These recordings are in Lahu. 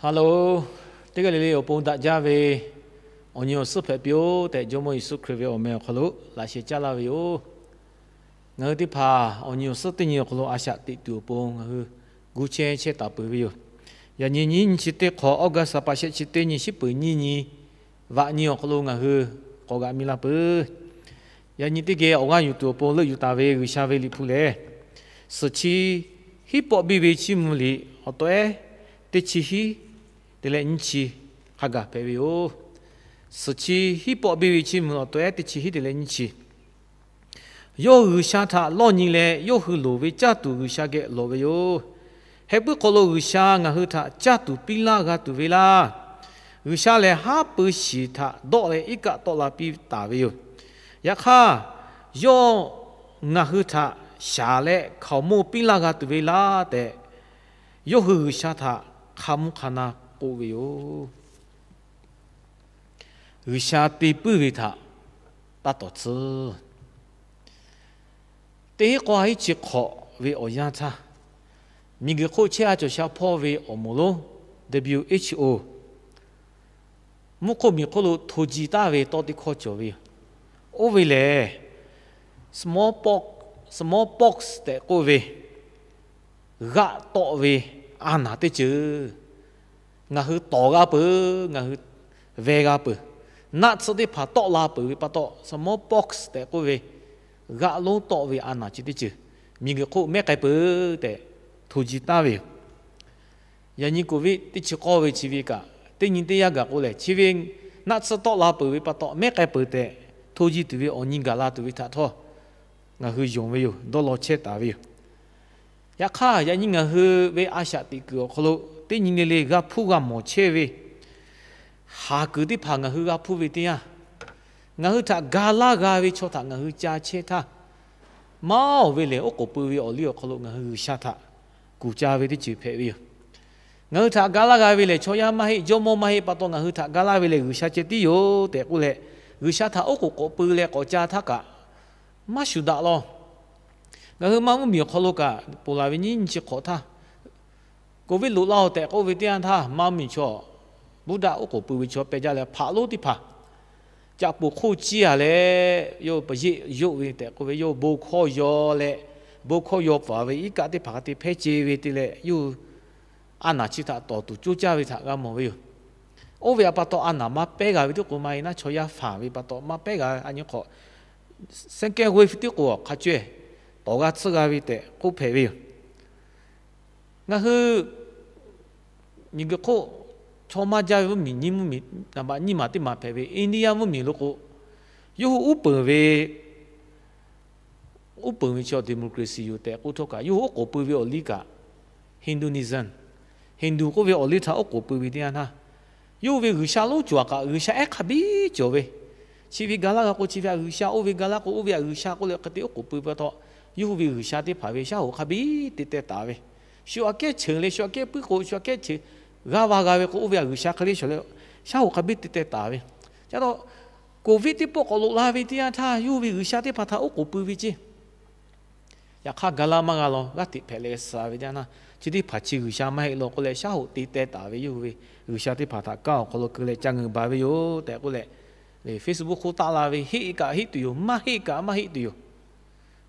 Hello, teˇ g'aˇ le le awˬ pon daꞈ jaˇ ve awˬ nyi awˬ suhˉ hpehꞈ piˇ-oˆ tehꞈ, Jawˇmawˇ Yeˍsuˆ Hkriꞈ ve awˬ meh awˬ hk'aw lo laꞈ sheh caˉ laˇ ve yoˬ. Ngaˬ hui teˇ hpaˍ awˬ nyi awˬ suhˉ teˇ nyi awˬ hk'aw lo a shaꞈ teꞈ tuˬ awˬ pon ngaˬ hui gu chehˇ chehˇ taˍ peuˬ ve yoˬ. Yaꞈ nyi nyiˇ nyi chi teˇ hk'awꞈ, August ha pa shehˆ chi teˇ nyi, shiˉ peuˍ nyiˇ nyi, vaꞈ nyi awˬ hk'aw lo ngaˬ hui k'awꞈ g'aꞈ mi la peuˬ. Yaꞈ nyi teˇ geh awˬ g'aˇ yuˬ tuˬ awˬ pon leuˆ yuˬ taˍ ve G'uiˬsha ve liꞈ hpu lehˬ, Suhˍ chi hiˉ pawˆ biˇ ve chiˇ mvuh liꞈ awˬ tawehˉ teˇ chi hiˉ te leh nyiˇ chi hk'a gaˬ hpehꞈ ve yoˬ. Suhˍ chi hiˉ pawˆ biˇ ve chiˇ mvuh awˬ tawehˉ teˇ chi hiˉ te leh nyiˇ chi. Yawˇ G'uiˬsha htaꞈ lawˇ nyi leh yawˇ hui loˍ ve caˇ tuˬ G'uiˬsha geh lawˬ ve yoˬ. Heh puiˉ hk'aw lo G'uiˬsha ngaˬ hui htaꞈ caˇ tuˬ piˇ laˇ g'a tuˬ ve laˇ. G'uiˬsha lehˬ, haˉ pui shiˍ htaꞈ dawˆ leh iˉ kaˆ tawˆ la piˇ taˍ ve yoˬ. Yaꞈ hk'aˇ, yawˇ ngaˬ hui htaꞈ shaˍ leh hkaoˍmonˇ piˇ laˇ g'a tuˬ ve laˇ tehꞈ, yawˇ hui G'uiˬsha htaꞈ hk'a mvuhˇ hk'a na k'oˆ ve yoˬ. G'uiˬsha te puiˉ ve htaꞈ taˇ tawˍ tcuhˉ. Teˇ hinˉ k'awˇ hiˉ chi hk'awꞈ ve awˬ yanˇ htaˇ, miˬguiˬ hk'oˆ chehˇ a cawˬ sha hpawˇ ve awˬ moˍ lonˉ W H O mvuhˇ hk'oˆ miˬ hk'oˆ lo hto ji taˍ ve tawˇ teˇ hkawˇ cawˬ ve yoˬ. Oˇ ve lehˬ, smallpox, smallpox tehꞈ k'oˆ ve g'aˆ tawˆ ve a naˍ teˇ ceuˬ ngaˬ hui tawˍ g'a peuˬ, ngaˬ hui veh g'a peuˬ. Naˆ tsuhˇ teˇ hpaˍ tawˆ la peuˬ ve pa taw, smallpox tehꞈ k'oˆ ve g'aˆ lonˉ tawˆ ve a naˍ chi teˇ ceuˬ miˬguiˬ hk'oˆ mehˉ k'ai peuˬ tehꞈ hto ji taˍ ve yoˬ. Yaꞈ nyi Covid teˇ chi k'awˇ ve chi ve kaꞈ, teˇ nyi teˇ yanˇ gaˬ k'o lehˬ, chi ve naˆ tsuhˇ tawˆ la peuˬ ve pa taw mehˉ k'ai peuˬ tehꞈ hto ji tuˬ ve awˬ nyi gaˬ la tuˬ ve htaꞈ htawˇ, ngaˬ hui yonˍ ve yoˬ. Dawˇ law chehˇ taˍ ve yoˬ. Yaꞈ hk'aˇ, yaꞈ nyi ngaˬ hui ve a shaꞈ teꞈ kuiˬ awˬ hk'aw lo teˇ nyi le le g'a hpuˇ g'a mawˬ chehˇ ve haˍ kuiˬ teˇ hpaˍ ngaˬ hui g'a hpuˇ ve teˇ yanˇ, ngaˬ hui htaꞈ ga laˇ g'a ve chaw htaꞈ ngaˬ hui ca chehˇ htaˇ, maˇ oˬ ve lehˬ, oˉ k'oˍ pui ve awˬ liˇ awˬ hk'aw lo ngaˬ hui G'uiˬsha htaꞈ kuˬ ca ve teˇ ceuˬ hpehꞈ ve yoˬ. Ngaˬ hui htaꞈ ga laˇ g'a ve lehˬ, chaw yaˇ maˇ heˆ, jawˇmawˇ maˇ heˆ pa taw, ngaˬ hui htaꞈ ga laˇ ve lehˬ G'uiˬsha ceh tiˉ yoˬ tehꞈ k'oˆ leh, G'uiˬsha htaꞈ oˉ k'oˍ k'awꞈ pui leh k'awꞈ ca htaˇ kaꞈ, maˇ shuˍ daꞈ law. Ngaˬ hui Manˇ mvuhˇmiˬ awˬ hk'aw lo kaꞈ ponˬ laˬ ve nyiˇ nyi chi hk'awꞈ htaˇ, Covid loꞈ laˇ-oˬ tehꞈ k'oˆ ve teˇ yanˇ htaˇ, Manˇ mvuhˇmiˬ chaw, Buddha oˉ k'oˍ pui ve chaw pehˇ jaˇ leh, hpaꞈ lonˉ teˇ hpaˍ caꞈ poˍ hk'oˆ ciˇ a leh, yawˇ paˍ yeˆ yawˆ ve tehꞈ k'oˆ ve, yawˇ bon hkawˇ yaw leh, bon hkawˇ yaw paˍ ve iˉ kaˆ teˇ hpaˍ hk'a te hpehˇ ce ve te leh, yawˇ hui a naˍ chi htaꞈ tawˍ tuˬ coˇ caˇ ve htaꞈ g'a mawˬ ve yoˬ. Oˇ ve pa taw, a naˍ maˇ pehˉ g'a ve teˇ k'o maˇ heˆ naˉ, chaw yaˇ faˍ ve pa taw maˇ pehˉ g'a ve a nyi hk'awꞈ, second wave teˇ k'o hk'a caweh tawˍ g'a tsuhˇ g'a ve tehꞈ k'oˆ hpehꞈ ve yoˬ. Ngaˬ hui miˬguiˬ hk'oˆ chaw maˇ jaˇ ve mvuhˇmiˬ nyiˇ mvuhˇmiˬ naˍ baꞈ nyiˇ maˬ teˇ maˬ hpehꞈ ve India mvuhˇmiˬ lo k'o, yawˇ hui uˉ peunˍ ve uˉ peunˍ ve chaw democracy yoˬ tehꞈ k'oˆ htawˇ kaꞈ, yawˇ hui oˉ k'oˍ pui ve awˬ liˇ kaꞈ, Hinduism, Hindu k'oˆ ve awˬ liˇ htaꞈ oˉ k'oˍ pui ve teˇ yanˇ htaˇ, yawˇ hui ve G'uiˬsha lonˉ cawˬ kaꞈ, G'uiˬsha ehˉ hk'a biˇ cawˬ ve, chi ve ga laˇ g'a k'o chi ve a G'uiˬsha, oˇ ve ga laˇ k'o oˇ ve a G'uiˬsha k'oˆ leh hk'e te oˉ k'oˍ pui pa taw, yawˇ hui ve G'uiˬsha teˇ hpaˍ ve shaˉ hoꞈ hk'a biˇ te teh taˍ ve, shu aꞈ kehˉ cheuˬ leh shu aꞈ kehˉ puiˉ k'o shu aꞈ kehˉ cheuˬ g'aˇ va g'a ve k'o, oˇ ve a G'uiˬsha hk'e le shawˍ leh shaˉ hoꞈ hk'a biˇ te teh taˍ ve. Ca taw, Covid teˇ pawˆ k'awꞈ loꞈ la ve teˇ yanˇ htaˇ, yawˇ hui ve G'uiˬsha teˇ hpaˍ htaꞈ oˉ k'oˍ pui ve ceˇ. Yaꞈ hk'aˇ, ga laˇ maˇ g'a law, g'aˇ hteꞈ hpehꞈ leh suh ve teˇ yanˇ htaˇ, chi teˇ hpaˍ chi G'uiˬsha maˇ heˆ law k'oˆ leh, shaˉ hoꞈ te teh taˍ ve yawˇ hui ve G'uiˬsha teˇ hpaˍ htaꞈ kanˉ awˬ hk'aw lo keu leh ca ngeuˍ baˬ ve yoˬ tehꞈ k'oˆ leh, Facebook hk'oˆ taˆ la ve, heˆ kaꞈ heˆ tuˬ yoˬ, maˇ heˆ kaꞈ maˇ heˆ tuˬ yoˬ.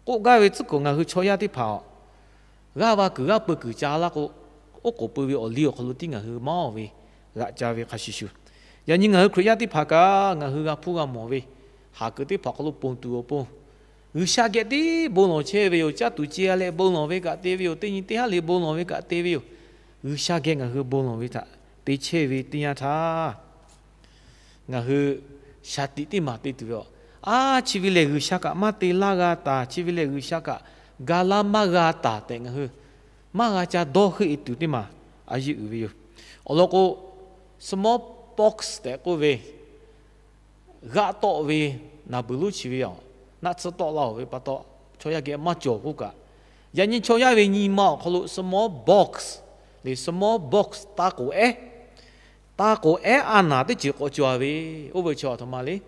K'oˆ gaˇ ve tcuhˉ kuiˬ ngaˬ hui chaw yaˇ teˇ hpaˍ-oˬ, g'aˇ va kuiˬ g'aˇ peu kuiˬ ca laˇ k'o, oˉ k'oˍ pui ve awˬ liˇ awˬ hk'aw lo tiˉ ngaˬ hui maˇ oˬ ve g'aꞈ ca ve hk'a shuˍ shuˍ, yaꞈ nyi ngaˬ hui Hkriꞈ yaˇ teˇ hpaˍ kaꞈ ngaˬ hui g'a hpuˇ g'a mawˬ ve haˍ kuiˬ teˇ hpaˍ awˬ hk'aw lo ponˬ tuˬ awˬ pon, G'uiˬsha geh tiˉ bon lawˬ chehˇ ve yoˬ. Caˇ tuˬ ce a leh bon lawˬ ve kaꞈ te ve yoˬ. Teˇ nyi teˇ haˉ le bon lawˬ ve kaꞈ te ve yoˬ. G'uiˬsha geh ngaˬ hui bon lawˬ ve htaꞈ te chehˇ ve teˇ yanˇ htaˇ, ngaˬ hui shaˍ tiꞈ teˇ maˬ te tuˬ ve yoˬ. A, chi ve lehˬ G'uiˬsha kaꞈ maˇ te laˇ g'a taˍ, chi ve lehˬ G'uiˬsha kaꞈ ga laˇ maˇ g'a taˍ tehꞈ ngaˬ hui maˇ g'a ca dawˇ heuˆ e tuˬ teˇ maˬ a yeˇ uiˍ ve yoˬ. Awˬ lawn k'o, smallpox tehꞈ k'oˆ ve g'aˆ tawˆ ve naˍ beuˬ lonˉ chi ve yoˬ. Naˆ tsuhˇ tawˆ la-oˬ ve pa taw, chaw yaˇ geh maˇ cawˬ k'oˆ kaꞈ, yaꞈ nyi chaw yaˇ ve nyi ma awˬ hk'aw lo smallpox leh smallpox, taˇ k'oˍ ehˉ, taˇ k'oˍ ehˉ a naˍ teˇ ceuˬ k'awꞈ cawˬ ve, oˇ ve chaw a htoꞈ ma le,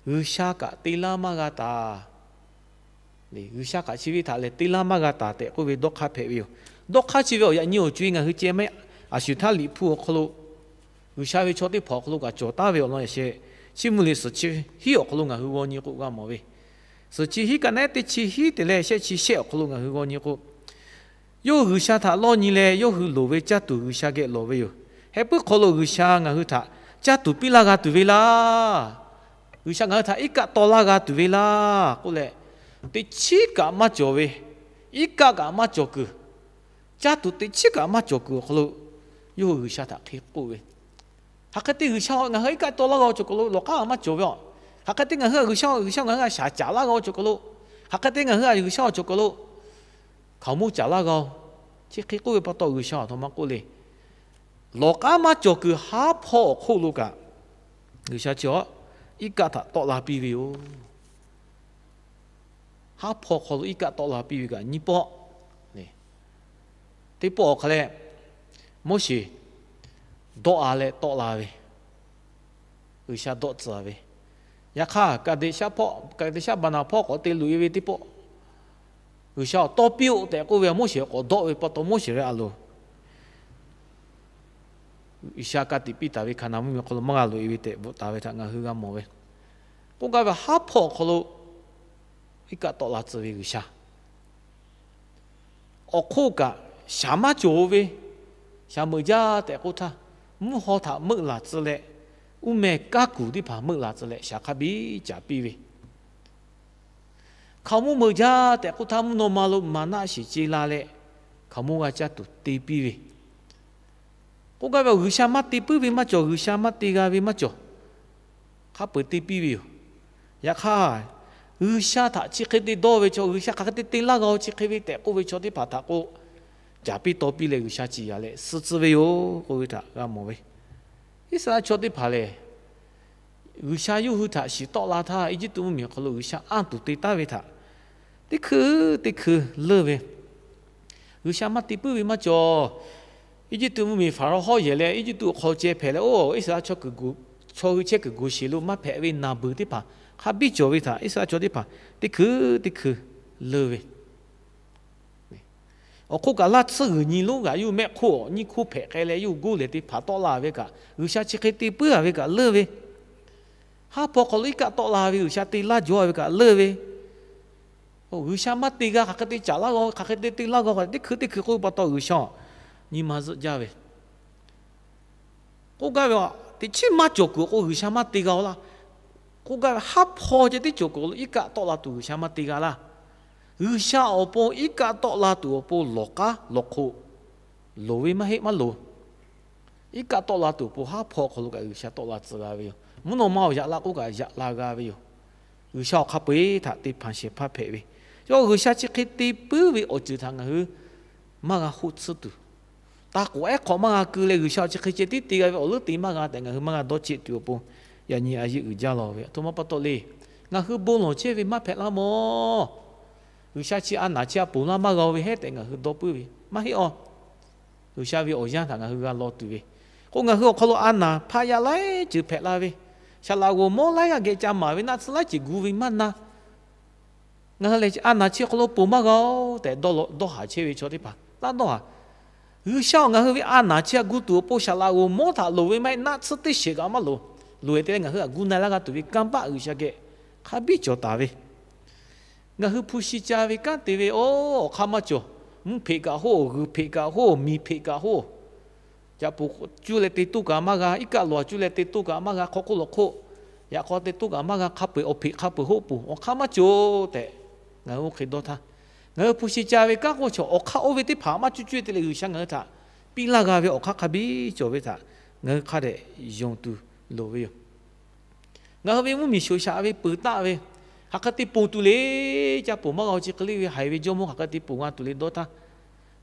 G'uiˬsha kaꞈ te laˇ maˇ g'a taˍ. G'uiˬsha kaꞈ chi ve htaꞈ lehˬ te laˇ maˇ g'a taˍ tehꞈ k'oˆ ve dawˇ hk'aˇ hpehꞈ ve yoˬ. Dawˇ hk'aˇ chi ve awˬ yaꞈ nyi awˬ co e ngaˬ hui ceh mehˆ, a shuˍ htaˇ Liꞈ hpu awˬ hk'aw lo G'uiˬsha ve chaw teˇ hpaˍ awˬ hk'aw lo kaꞈ cawˬ taˍ ve awˬ lawn yaꞈ sheh, Chiˇ mvuh liꞈ suhˍ chi hiˉ awˬ hk'aw lo ngaˬ hui g'aw nyi k'o g'a mawˬ ve. Suhˍ chi hiˉ kaꞈ naˉ teˇ chi hiˉ te leh shehˆ chi shehˆ awˬ hk'aw lo ngaˬ hui g'aw nyi k'o, yawˇ hui G'uiˬsha htaꞈ lawˇ nyi leh yawˇ hui loˍ ve caˇ tuˬ G'uiˬsha geh lawˬ ve yoˬ. Heh puiˉ hk'aw lo G'uiˬsha ngaˬ hui htaꞈ caˇ tuˬ piˇ laˇ g'a tuˬ ve laˇ. G'uiˬsha ngaˬ hui htaꞈ iˉ kaˆ tawˆ laˇ g'a tuˬ ve laˇ k'oˆ leh, teꞈ chiˉ kaꞈ maˇ cawˬ ve, iˉ kaˆ kaꞈ maˇ cawˬ kuiˬ, caˇ tuˬ teꞈ chiˉ kaꞈ maˇ cawˬ kuiˬ awˬ hk'aw lo yawˇ hui G'uiˬsha htaꞈ hk'e k'oˆ ve, hk'aˬ hk'e te G'uiˬsha ngaˬ hui iˉ kaˆ tawˆ laˇ g'a-o cawˬ kaˬ lo lawˬ k'aˉ maˇ cawˬ ve a. Hk'aˬ hk'e te ngaˬ hui G'uiˬsha, G'uiˬsha ngaˬ hui shaˍ caˍ laˇ g'a-o cawˬ kaˬ lo, hk'aˬ hk'e te ngaˬ hui G'uiˬsha cawˬ kaˬ lo hkaoˍ monˇ caˍ laˇ g'a-o, chi hk'e k'oˆ ve pa taw G'uiˬsha awˬ htoꞈ ma k'oˆ le. Lawˬ k'aˉ maˇ cawˬ kuiˬ haˉ hpawˇ awˬ hk'oˆ lo kaꞈ G'uiˬsha chi iˉ kaˆ htaꞈ tawˆ la piˇ ve yoˬ. Haˉ hpawˇ hk'aw lo iˉ kaˆ tawˆ la piˇ ve kaꞈ nyiˇ pawˆ. Teˇ pawˆ awˬ hk'a leh Moˉseˍ dawˆ a leh tawˆ la ve, G'uiˬsha dawˆ tcuh ve. Yaꞈ hk'aˇ, Kaˍdeˍsaˆ hpawˇ, Kaˍdeˍsaˆ Baˍnaˍ hpawˇ k'awꞈ te loꞈ e ve teˇ pawˆ, G'uiˬsha awˬ tawˇ piˇ-oˆ tehꞈ k'oˆ ve, Moˉseˍ k'awꞈ dawˆ ve pa taw Moˉseˍ ve a loˍ G'uiˬsha ka tiꞈ piˇ taˍ ve Hkaˍnanˍ mvuhˇmiˬ awˬ hk'aw lo maˇ g'a loꞈ e ve tehꞈ bvuhꞈ taˍ ve htaꞈ ngaˬ hui g'a mawˬ ve. K'oˆ gaˇ ve haˉ hpawˇ awˬ hk'aw lo iˉ kaˆ tawˆ la tcuh ve G'uiˬsha awˬ hk'oˆ kaꞈ shaˍ maˇ cawˬ ve, shaˍ meuꞈ jaˇ tehꞈ k'oˆ htaˇ, mvuhˇ haw htaꞈ meuˆ laˬ tcuh leh, uˉ meh kaˇ kuˬ teˇ hpaˍ meuˆ laˬ tcuh leh shaˍ hk'a biˇ caˍ piˇ ve, hkaoˍmonˇ meuꞈ jaˇ tehꞈ k'oˆ htaˇ, mvuhˇ naw ma lo maˍnaˆ shiˍ ce la leh hkaoˍmonˇ g'a caˇ tuˬ te piˇ ve. K'oˆ gaˇ ve, G'uiˬsha maˇ te puiˉ ve maˇ cawˬ, G'uiˬsha maˇ te g'a ve maˇ cawˬ, hk'a peu-eˬ te piˇ ve yoˬ. Yaꞈ hk'aˇ, G'uiˬsha htaꞈ chi hk'e te dawˇ ve chaw, G'uiˬsha hk'aˬ hk'e te te laˇ g'a-o chi hk'e ve tehꞈ k'oˆ ve chaw teˇ hpaˍ htaꞈ k'o, caˍ piˇ taw piˇ leh G'uiˬsha ciˍ yanˍ leh suh tcuh ve yoˬ k'oˆ ve htaꞈ g'a mawˬ ve. Iˉsaˍreˍlaˆ chaw teˇ hpaˍ lehˬ, G'uiˬsha yawˇ hui htaꞈ shiˍ tawˆ la htaˇ, Eˇjiˇtuꞈ mvuhˇmiˬ awˬ hk'aw lo G'uiˬsha anˇ tuˬ te taˍ ve htaꞈ teˇ hkui teˇ hkui leuˇ ve, G'uiˬsha maˇ te puiˉ ve maˇ cawˬ. Eˇjiˇtuꞈ mvuhˇmiˬ Hpaˍrawˇ hawˉ yehˬ leh Eˇjiˇtuꞈ hk'aw ceh hpehꞈ leh, oˇ Iˉsaˍreˍlaˆ chaw hui chehˇ kuiˬ G'uiˬsheˍ lo maˇ hpehꞈ ve naˬ beuˬ teˇ hpaˍ hk'a biˇ cawˬ ve htaꞈ Iˉsaˍreˍlaˆ chaw teˇ hpaˍ teˇ hkui teˇ hkui leuˇ ve. Awˬ hk'oˆ kaꞈ laˇ tsuhˇ g'uiˬ nyi lonˉ kaꞈ yawˇ mehˆ hk'oˆ nyiˇ hk'oˆ hpehꞈ k'ai leh yawˇ hui goˇ lehˬ teˇ hpaˍ tawˆ la ve kaꞈ, G'uiˬsha chi hk'e te puiˉ a ve kaꞈ leuˇ ve, haˉ hpawˇ hk'aw lo iˉ kaˆ tawˆ la ve G'uiˬsha te laˇ jaw ve kaꞈ leuˇ ve, G'uiˬsha maˇ te g'a, hk'aˬ hk'e te caˍ laˇ g'a, hk'aˬ hk'e te te laˇ g'a, teˇ hkui teˇ hkui k'oˆ ve pa taw G'uiˬsha nyi ma zuhˆ jaˇ ve. K'oˆ gaˇ ve, teꞈ chiˉ maˇ cawˬ kuiˬ awˬ k'o G'uiˬsha maˇ te g'a-o laˇ. K'oˆ gaˇ ve, haˉ hpawˇ ceh teˇ cawˬ kuiˬ lo iˉ kaˆ tawˆ la tuˬ G'uiˬsha maˇ te g'a laˇ. G'uiˬsha awˬ pon iˉ kaˆ tawˆ la tuˬ awˬ pon lawˬ k'aˉ lawˬ hk'oꞈ loˍ ve maˇ heˆ maˇ loˍ. Iˉ kaˆ tawˆ la tuˬ awˬ pon haˉ hpawˇ hk'aw lo kaꞈ G'uiˬsha tawˆ la tcuh g'a ve yoˬ. Mvuhˇ naw ma awˬ yaꞈ la k'oˆ kaꞈ yaꞈ la g'a ve yoˬ. G'uiˬsha awˬ hk'a peu-eˬ htaꞈ te hpanˍ shehˍ hpaˇ hpehꞈ ve, yawˇ G'uiˬsha chi hk'e te puiˉ ve awˬ ceuˬ htaꞈ ngaˬ hui maˇ g'a hoˆ tsuhˇ tuˬ, taˇ k'oˍ ehˉ hk'awꞈ maˇ g'a keu leh G'uiˬsha awˬ chi hk'e ceh tiˉ te g'a ve awˬ leuˉ te maˇ g'a tehꞈ ngaˬ hui maˇ g'a dawˇ cheˆ tuˬ awˬ pon, yaꞈ nyi a yeˆ uiˍ jaˇ law ve. Aˬ htoꞈ ma pa taw le, ngaˬ hui bon lawˬ chehˇ ve maˇ hpehꞈ laˇ mawˬ. G'uiˬsha chi a naˍ chi a ponˬ laˇ maˇ g'a-o ve heˉ tehꞈ ngaˬ hui dawˇ puiˉ ve maˇ heˆ a. G'uiˬsha ve awˬ yanˇ htaꞈ ngaˬ hui g'a law tuˬ ve, k'o ngaˬ hui awˬ hk'aw lo a naˍ hpaˆ yaˇ laiˉ ceuˬ hpehꞈ la ve, saˍ laꞈ g'oˍ mawˇ laiˉ g'aˇ geh ca maˍ ve naˆ tsuhˇ laiˉ ceuˬ gu ve maˇ na. Ngaˬ hui lehˬ a naˍ chi awˬ hk'aw lo ponˬ maˇ g'a-o tehꞈ dawˇ haˍ chehˇ ve chaw teˇ hpaˍ taˇ dawˇ haˍ. G'uiˬsha awˬ ngaˬ hui ve a naˍ chi htaꞈ gu tuˬ awˬ pon saˍ laꞈ g'oˍ mawˇ htaꞈ loˍ ve maˇ heˆ, naˆ tsuhˇ teˇ sheˍ kaꞈ maˇ loˍ. Loˍ e te leh ngaˬ hui htaꞈ gu na laˇ g'a tuˬ ve kanˇ paˆ G'uiˬsha geh hk'a biˇ cawˬ taˍ ve. Ngaˬ hui hpu shi ca ve kanˉ te ve, oˇ awˬ hk'aˇ maˇ cawˬ. Mvuhˇ hpeꞈ kaꞈ hoˆ, g'uiˬ hpeꞈ kaꞈ hoˆ, miˬ hpeꞈ kaꞈ hoˆ. Caꞈ poˍ cuˇ leh te toˇ kaꞈ maˇ g'a, iˉ kaˆ loꞈ a cuˇ leh te toˇ kaꞈ maˇ g'a, hk'aw hk'oˆ lawˬ hk'oˆ yaꞈ k'aw te toˇ kaꞈ maˇ g'a, hk'a peu-eˬ awˬ hpeꞈ hk'a peu-eˬ hoˆ poˬ, awˬ hk'aˇ maˇ cawˬ tehꞈ ngaˬ hui oˇ hk'e dawˇ htaˇ, ngaˬ hui hpu shi ca ve kanˉ k'oˆ chaw awˬ hk'aˇ oˇ ve teˇ hpaˍ maˇ cuˇ cuˇ te leh G'uiˬsha ngaˬ hui htaꞈ piˇ laˇ g'a ve awˬ hk'aˇ hk'a biˇ cawˬ ve htaꞈ ngaˬ hui hk'a dehꞈ yonˍ tuˬ loˍ ve yoˬ. Ngaˬ hui ve mvuhˇmiˬ shoˍ shaꞈ ve peuˬ taˆ ve, hk'aˬ hk'e te ponˬ tuˬ le. Caꞈ poˍ maˇ g'a-o chi hk'e le ve haiˬ ve jawˇmawˇ hk'aˬ hk'e te ponˬ g'a tuˬ le dawˇ htaˇ,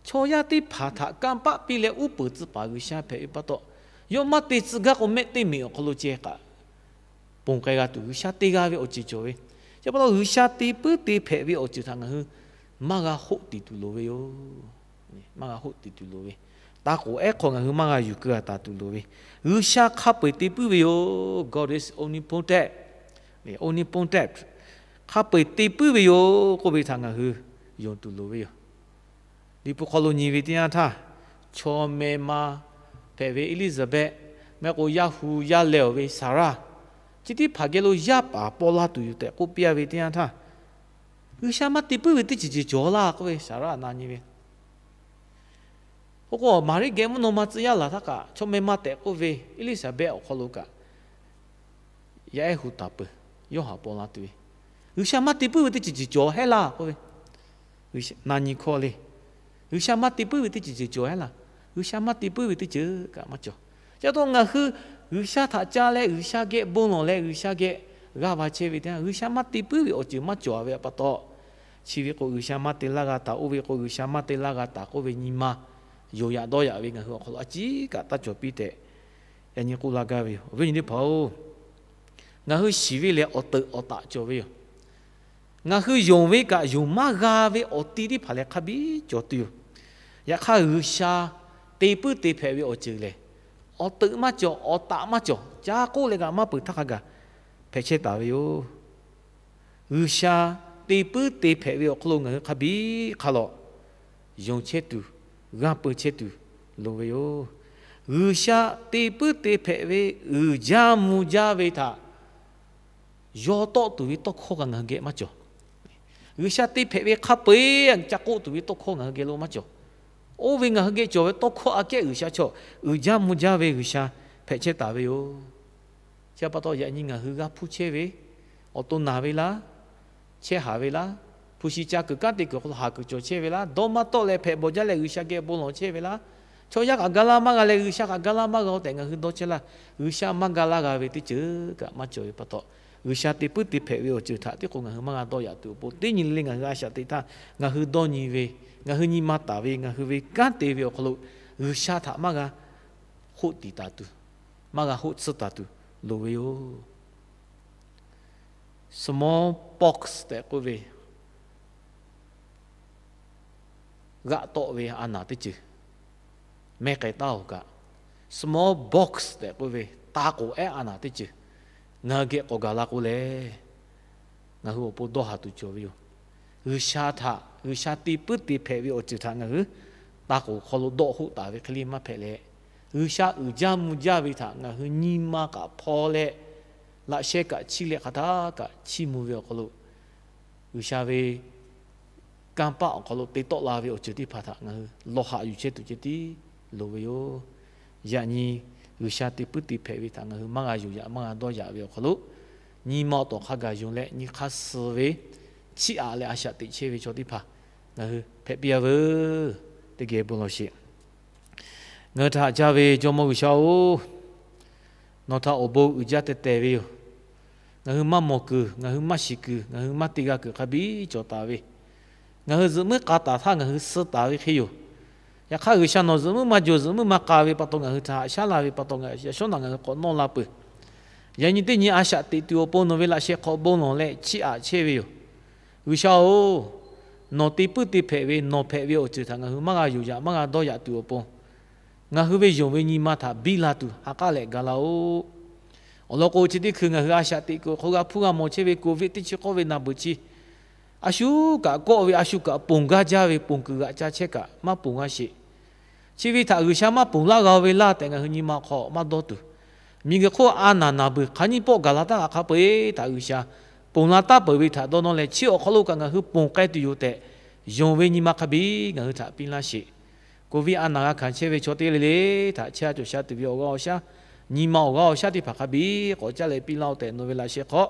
chaw yaˇ teˇ hpaˍ htaꞈ kanˇ paˆ piˇ leh uˉ peunˍ tcuh paˍ G'uiˬsha hpehꞈ ve pa taw, yawˇ maˇ te tcuh gaˇ k'o mehˆ teˇ meꞈ awˬ hk'aw lo ceh kaꞈ ponˬ k'ai g'a tuˬ G'uiˬsha te g'a ve awˬ ceuˬ cawˬ ve. Chi pa taw G'uiˬsha te puiˉ te hpehꞈ ve awˬ ceuˬ htaꞈ ngaˬ hui maˇ g'a hoˆ tiˍ tuˬ loˍ ve yoˬ. Maˇ g'a hoˆ tiˍ tuˬ loˍ ve. Taˇ k'oˍ ehˉ hk'aw ngaˬ hui maˇ g'a yuˬ keu a taˍ tuˬ loˍ ve. G'uiˬsha hk'a peu-eˬ te puiˉ ve yoˬ. God is omnipotent. Omnipotent. Hk'a peu-eˬ te puiˉ ve yoˬ k'oˆ ve htaꞈ ngaˬ hui yonˍ tuˬ loˍ ve yoˬ. Liꞈ hpu hk'aw lo nyi ve teˇ yanˇ htaˇ, chaw meh ma hpehꞈ ve Eˇliˇsaˍbehˆ Meh k'o, yaˇ hu yaˇ leh-oˬ ve Saˍraˆ, chi teˇ hpaˍ geh lo yaˇ paˍ paw la tuˬ yoˬ tehꞈ k'oˆ piˇ-a ve teˇ yanˇ htaˇ, G'uiˬsha maˇ te puiˉ ve teˇ ceuˬ ceuˬ cawˬ laˇ k'oˆ ve Saˍraˆ na nyi ve. Oˇ k'o, Maˍriˆ geh mvuhˇ naw ma tcuh yaˇ laˬ htaˇ kaꞈ, chaw meh maˇ tehꞈ k'oˆ ve Eˇliˇsaˍbehˆ awˬ hk'aw lo kaꞈ yaˇ ehˉ hu taˍ peuˬ, Yoˇhanˬ paw la tuˬ ve. G'uiˬsha maˇ te puiˉ ve teˇ ceuˬ ceuˬ cawˬ hehˉ laˇ k'oˆ ve, na nyi hkawˇ le. G'uiˬsha maˇ te puiˉ ve teˇ ceuˬ ceuˬ cawˬ hehˉ laˇ. G'uiˬsha maˇ te puiˉ ve teˇ ceuˬ kaꞈ maˇ cawˬ. Ca taw ngaˬ hui G'uiˬsha htaꞈ ca leh G'uiˬsha geh bon lawˬ leh G'uiˬsha geh g'aˇ va chehˇ ve teˇ yanˇ, G'uiˬsha maˇ te puiˉ ve awˬ ceuˬ maˇ cawˬ ve pa taw, chi ve k'o G'uiˬsha maˇ te laˇ g'a taˍ, oˇ ve k'o G'uiˬsha maˇ te laˇ g'a taˍ k'oˆ ve nyi ma yonˍ yaꞈ dawˇ yaꞈ ve ngaˬ hui awˬ hk'aw lo a ciˉ kaꞈ taˇ cawˬ piˇ tehꞈ, yaꞈ nyi k'oˆ laˇ gaˇ ve yoˬ. Awˬ viˉ nyi teˇ hpaˍ-oˬ, ngaˬ hui shiˍ ve lehˬ awˬ teuꞈ awˬ taꞈ cawˬ ve yoˬ. Ngaˬ hui yonˍ ve kaꞈ yonˍ maˇ g'a ve awˬ ti teˇ hpaˍ lehˬ hk'a biˇ cawˬ tuˬ yoˬ. Yaꞈ hk'aˇ G'uiˬsha te puiˉ te hpehꞈ ve awˬ ceuˬ lehˬ, awˬ teuꞈ maˇ cawˬ, awˬ taꞈ maˇ cawˬ, ca k'oˆ leh kaꞈ maˇ peuˬ htaˇ hk'a gaˬ hpehꞈ chehˇ taˍ ve yoˬ. G'uiˬsha te puiˉ te hpehꞈ ve awˬ hk'aw lo ngaˬ hui hk'a biˇ hk'a lawꞈ yonˍ chehˇ tuˬ, g'aˇ peu chehˇ tuˬ loˍ ve yoˬ. G'uiˬsha te puiˉ te hpehꞈ ve uiˍ jaˇ mvuh jaˇ ve htaꞈ yaw tawˆ tuˬ ve tawˇ hkawˇ kaꞈ ngaˬ hui geh maˇ cawˬ. G'uiˬsha te hpehꞈ ve hk'a peu-eˬ ca k'oˆ tuˬ ve tawˇ hkawˇ ngaˬ hui geh lo maˇ cawˬ. Oˇ ve ngaˬ hui geh cawˬ ve tawˇ hkawˇ aꞈ kehˉ G'uiˬsha chaw uiˍ jaˇ mvuh jaˇ ve G'uiˬsha hpehꞈ chehˇ taˍ ve yoˬ. Chi pa taw yaꞈ nyi ngaˬ hui g'a hpuˇ chehˇ ve, awˬ to naˬ ve laˇ, chehˇ haˍ ve laˇ, hpu shi ca kuiˬ kanˉ te kuiˬ awˬ hk'aw lo haˍ kuiˬ cawˬ chehˇ ve laˇ, dawˇ maˇ tawˆ leh hpehꞈ bawˬ jaˇ leh G'uiˬsha geh bon lawˬ chehˇ ve laˇ, chaw yaˇ kaꞈ ga laˇ maˇ g'a leh G'uiˬsha kaꞈ ga laˇ maˇ g'a-o tehꞈ ngaˬ hui dawˇ chehˇ laˇ. G'uiˬsha maˇ ga laˇ g'a ve teˇ ceuˬ kaꞈ maˇ cawˬ ve pa taw, G'uiˬsha te puiˉ te hpehꞈ ve awˬ ceuˬ htaꞈ tiˉ k'o ngaˬ hui maˇ g'a dawˇ yaꞈ tuˬ awˬ pon, teˇ nyi le le ngaˬ hui a shaꞈ teꞈ htaˇ ngaˬ hui dawˇ nyi ve, ngaˬ hui nyi ma taˍ ve, ngaˬ hui ve kanˉ te ve awˬ hk'aw lo G'uiˬsha htaꞈ maˇ g'a hoˆ tiˍ taˍ tuˬ, maˇ g'a hoˆ tsuhˇ taˍ tuˬ loˍ ve yoˬ. Smallpox tehꞈ k'oˆ ve g'aꞈ tawˆ ve a naˬ teˇ ceuˬ mehˇ k'ai taˉ-oˬ kaꞈ, smallpox tehꞈ k'oˆ ve ta k'oˍ ehˉ a naˬ teˇ ceuˬ ngaˬ hui geh k'awꞈ gaˬ la k'o leh, ngaˬ hui awˬ pon dawˇ haˍ tuˬ cawˬ ve yoˬ. G'uiˬsha htaꞈ, G'uiˬsha te puiˉ te hpehꞈ ve awˬ ceuˬ htaꞈ ngaˬ hui ta k'oˍ hk'aw lo dawˆ hoˆ taˍ ve hk'e le maˇ hpehꞈ leh, G'uiˬsha uiˍ jaˇ mvuh jaˇ ve htaꞈ ngaˬ hui nyi ma kaꞈ hpaw leh, laꞈ sheh kaꞈ chiˇ leh hk'aˬ htaˇ kaꞈ chiˇ mvuh ve awˬ hk'aw lo, G'uiˬsha ve kanˇ paˆ awˬ hk'aw lo te tawˆ la ve awˬ ceuˬ teˇ hpaˍ htaꞈ ngaˬ hui lawˬ haꞈ yuˬ chehˇ tuˬ ceh tiˉ loˍ ve yoˬ. Yaꞈ nyi G'uiˬsha te puiˉ te hpehꞈ ve htaꞈ ngaˬ hui maˇ g'a yonˍ yaꞈ maˇ g'a dawˇ yaꞈ ve awˬ hk'aw lo, nyi ma awˬ tawˍ hk'a gaˬ yonˍ leh nyi hk'aˇ suh ve chiˇ aꞈ leh a shaꞈ teꞈ chehˇ ve chaw teˇ hpaˍ ngaˬ hui hpehꞈ piˇ-a veuˬ. Teˇ geh bon lawˬ sheˍ. Ngaˬ hui htaꞈ haꞈ jaˇ ve Jawˇmawˇ G'uiˬsha-oˬ, nawˬ htaꞈ awˬ bon uiˍ jaˇ teh teh ve yoˬ. Ngaˬ hui maˇ mawˬ kuiˬ, ngaˬ hui maˇ shiˍ kuiˬ, ngaˬ hui maˇ te g'a kuiˬ hk'a biˇ cawˬ taˍ ve, ngaˬ hui zuhꞈ muiˉ k'a taˍ htaˇ ngaˬ hui suh taˍ ve hk'e yoˬ. Yaꞈ hk'aˇ G'uiˬsha nawˬ zuhꞈ muiˉ maˇ jaw, zuhꞈ muiˉ maˇ k'a ve pa taw ngaˬ hui htaꞈ haꞈ shaˉ la ve pa taw, yaꞈ shawˉ naꞈ ngaˬ hui k'awꞈ nawˇ la peuˬ. Yaꞈ nyi teˇ nyi a shaꞈ teꞈ tuˬ awˬ pon nawˬ ve laꞈ sheh hk'aw bon lawˬ leh chiˇ aꞈ chehˇ ve yoˬ. G'uiˬsha-oˬ, nawˬ te puiˉ te hpehꞈ ve, nawˬ hpehꞈ ve awˬ ceuˬ htaꞈ ngaˬ hui maˇ g'a yonˍ yaꞈ maˇ g'a dawˇ yaꞈ tuˬ awˬ pon, ngaˬ hui ve yonˍ ve nyi ma htaꞈ biˇ la tuˬ ha k'aˉ leh ga laˇ-oˆ. Awˬ lawn k'o, chi teˇ hkui ngaˬ hui a shaꞈ teꞈ kuiˬ awˬ hk'aw g'a hpuˇ g'a mawˬ chehˇ ve Covid teˇ chi k'awˇ ve naˬ beuˬ chi, a shu kaꞈ kawˆ ve, a shu kaꞈ ponˬ gaˇ jaˇ ve, ponˬ kuiˬ g'aꞈ ca chehˇ kaꞈ maˇ ponˬ g'a sheˍ. Chi ve htaꞈ G'uiˬsha maˇ ponˬ laˇ g'a ve laˇ tehꞈ ngaˬ hui nyi ma awˬ hk'aw maˇ dawˇ tuˬ, miˬguiˬ hk'oˆ a naˬ naˬ beuˬ hk'aˬ nyiˇ pawˆ gaˬ la taˇ g'aꞈ hk'a peu-eˬ htaꞈ G'uiˬsha ponˬ la taˉ peuˬ ve htaꞈ dawˇ nawˇ leh, chi awˬ hk'aw lo kaꞈ ngaˬ hui ponˬ k'ai tuˬ yoˬ tehꞈ, yonˍ ve nyi ma hk'a biˇ ngaˬ hui htaꞈ piˇ laˇ sheˍ. Covid a naˬ g'a hkanˍ chehˇ ve chaw teˇ g'aˇ le le htaꞈ chehˇ a cawˬ sha tuˬ ve awˬ g'aˇ awˬ shaˉ, nyi ma awˬ g'aˇ awˬ shaˉ teˇ hpaˍ hk'a biˇ k'awꞈ caˇ leh piˇ laˇ-oˆ tehꞈ nawˬ ve laꞈ sheh hk'aw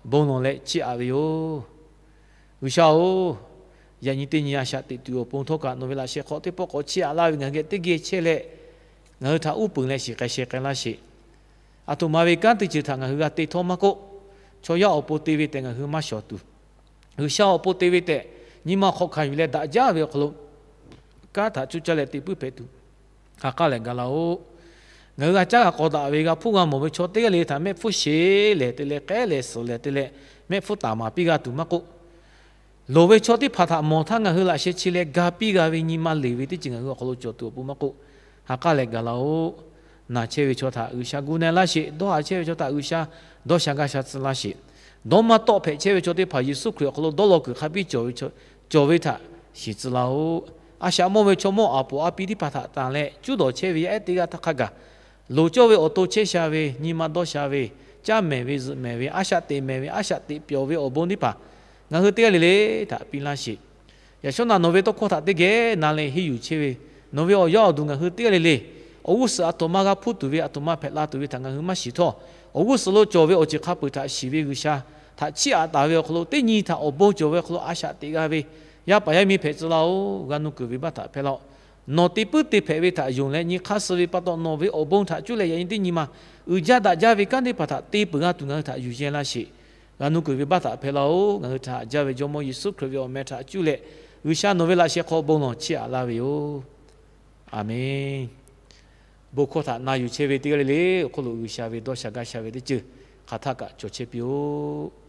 bon lawˬ leh chiˇ aꞈ ve yoˬ. G'uiˬsha-oˬ, yaꞈ nyi teˇ nyi a shaꞈ teꞈ tuˬ awˬ pon htawˇ kaꞈ nawˬ ve laꞈ sheh hk'aw teˇ pawˆ k'awꞈ chiˇ aꞈ laˇ ve ngaˬ hui geh teˇ geh chehˇ leh, ngaˬ hui htaꞈ uˉ peunˍ leh shiˍ k'ai sheh k'ai laˇ sheˍ. A htoꞈ ma ve kanˉ teˇ ceuˬ htaꞈ ngaˬ hui g'a te htawˇ maˇ k'oˆ, chaw yaˇ awˬ pon te ve tehꞈ ngaˬ hui maˇ shawˍ tuˬ, G'uiˬsha awˬ pon te ve tehꞈ nyi ma hk'aw hkanˍ yuˬ leh daꞈ jaˇ ve awˬ hk'aw lo kanˉ htaꞈ cuˇ caˇ leh te puiˉ hpehꞈ tuˬ, ha k'aˉ leh ga laˇ-oˆ. Ngaˬ hui g'a caˉ g'a k'awꞈ daꞈ ve g'a hpuˇ g'a mawˬ ve chaw teˇ g'aˇ le htaꞈ mehˆ hpfuhˇ sheˍ lehˬ te leh, k'ehˉ lehˬ suhˍ lehˬ te leh, mehˆ hpfuhˇ taˍ maˍ piˇ g'a tuˬ maˇ k'oˆ, loˍ ve chaw teˇ hpaˍ htaꞈ mawˬ htaˇ ngaˬ hui laꞈ sheh chi leh ga piˇ g'a ve nyi ma leˬ ve teˇ ceuˬ ngaˬ hui awˬ hk'aw lo cawˬ tuˬ awˬ pon maˇ k'oˆ, ha k'aˉ leh ga laˇ-oˆ. Naˬ chehˇ ve chaw htaꞈ G'uiˬsha gu na laˇ sheˍ. Dawˇ haˍ chehˇ ve chaw htaꞈ G'uiˬsha dawˇ sha gaˇ sha tcuh laˇ sheˍ. Dawˇ maˇ tawˆ hpehꞈ chehˇ ve chaw teˇ hpaˍ Yeˍsuˆ Hkriꞈ awˬ hk'aw lo dawˇ law kuiˬ hk'a biˇ cawˬ ve, cawˬ ve htaꞈ shiˍ tcuh laˇ-oˆ. A shaꞈ mawˇ ve chaw mawˇ aˬ poˍ a pi teˇ hpaˍ htaꞈ tanˬ leh cuˉ dawˬ chehˇ ve yaˇ ehˉ teˇ g'aˇ htaˇ hk'a gaˬ Loˍ cawˇ ve awˬ to chehˇ sha ve, nyi ma dawˇ sha ve, caˇ mehˍ ve, zuhꞈ mehˍ ve, a shaꞈ teꞈ mehˍ ve, a shaꞈ teꞈ pyawˬ ve awˬ bon teˇ hpaˍ ngaˬ hui teˇ g'aˇ le le htaꞈ piˇ laˇ sheˍ. Yaꞈ shawˉ naꞈ nawˬ ve tawˇ hkawˇ htaꞈ teˇ geh na leh henˇ yuˬ chehˇ ve nawˬ ve awˬ yaˇ awˬ duˬ ngaˬ hui teˇ g'aˇ le le, awˬ g'uˇ suhˍ aˬ htoꞈ ma g'a hpuˇ tuˬ ve, aˬ htoꞈ ma hpehꞈ la tuˬ ve htaꞈ ngaˬ hui maˇ shiˍ htawˇ, awˬ g'uˇ suhˍ lo cawˬ ve awˬ ceuˬ hk'a peu-eˬ htaꞈ shiˍ ve G'uiˬsha htaꞈ chiˇ aꞈ taˍ ve awˬ hk'aw lo, teˇ nyi htaꞈ awˬ bon cawˬ ve awˬ hk'aw lo a shaꞈ teꞈ g'a ve yaˇ paˍ yaˇ miˇ hpehꞈ tcuh laˇ-oˬ. G'a nuˇ kuiˬ ve baˆ htaꞈ hpehˇ laˇ-oˆ. Nawˬ te puiˉ te hpehꞈ ve htaꞈ yonˍ leh nyi hk'aˇ suh ve pa taw, nawˬ ve awˬ bon htaꞈ cuˇ leh yaꞈ nyi teˇ nyi ma uiˍ jaˇ daꞈ jaˇ ve kanˉ teˇ hpaˍ htaꞈ te peuˬ g'a tuˬ ngaˬ hui htaꞈ yuˬ yehˇ laˇ sheˍ. G'a nuˇ kuiˬ ve baˆ htaꞈ hpehˇ laˇ-oˬ. Ngaˬ hui htaꞈ haꞈ jaˇ ve Jawˇmawˇ Yeˍsuˆ Hkriꞈ ve awˬ meh htaꞈ cuˇ leh, G'uiˬsha nawˬ ve laꞈ sheh hk'aw bon lawˬ chiˇ aꞈ laˇ ve yoˬ. Aˬmenˍ. Bon hkawˇ htaꞈ na yuˬ chehˇ ve teˇ g'aˇ le le awˬ hk'oˆ lo G'uiˬsha ve dawˇ sha gaˇ sha ve teˇ ceuˬ hk'aˬ htaˆ kaꞈ cawˬ chehˇ piˇ-oˆ.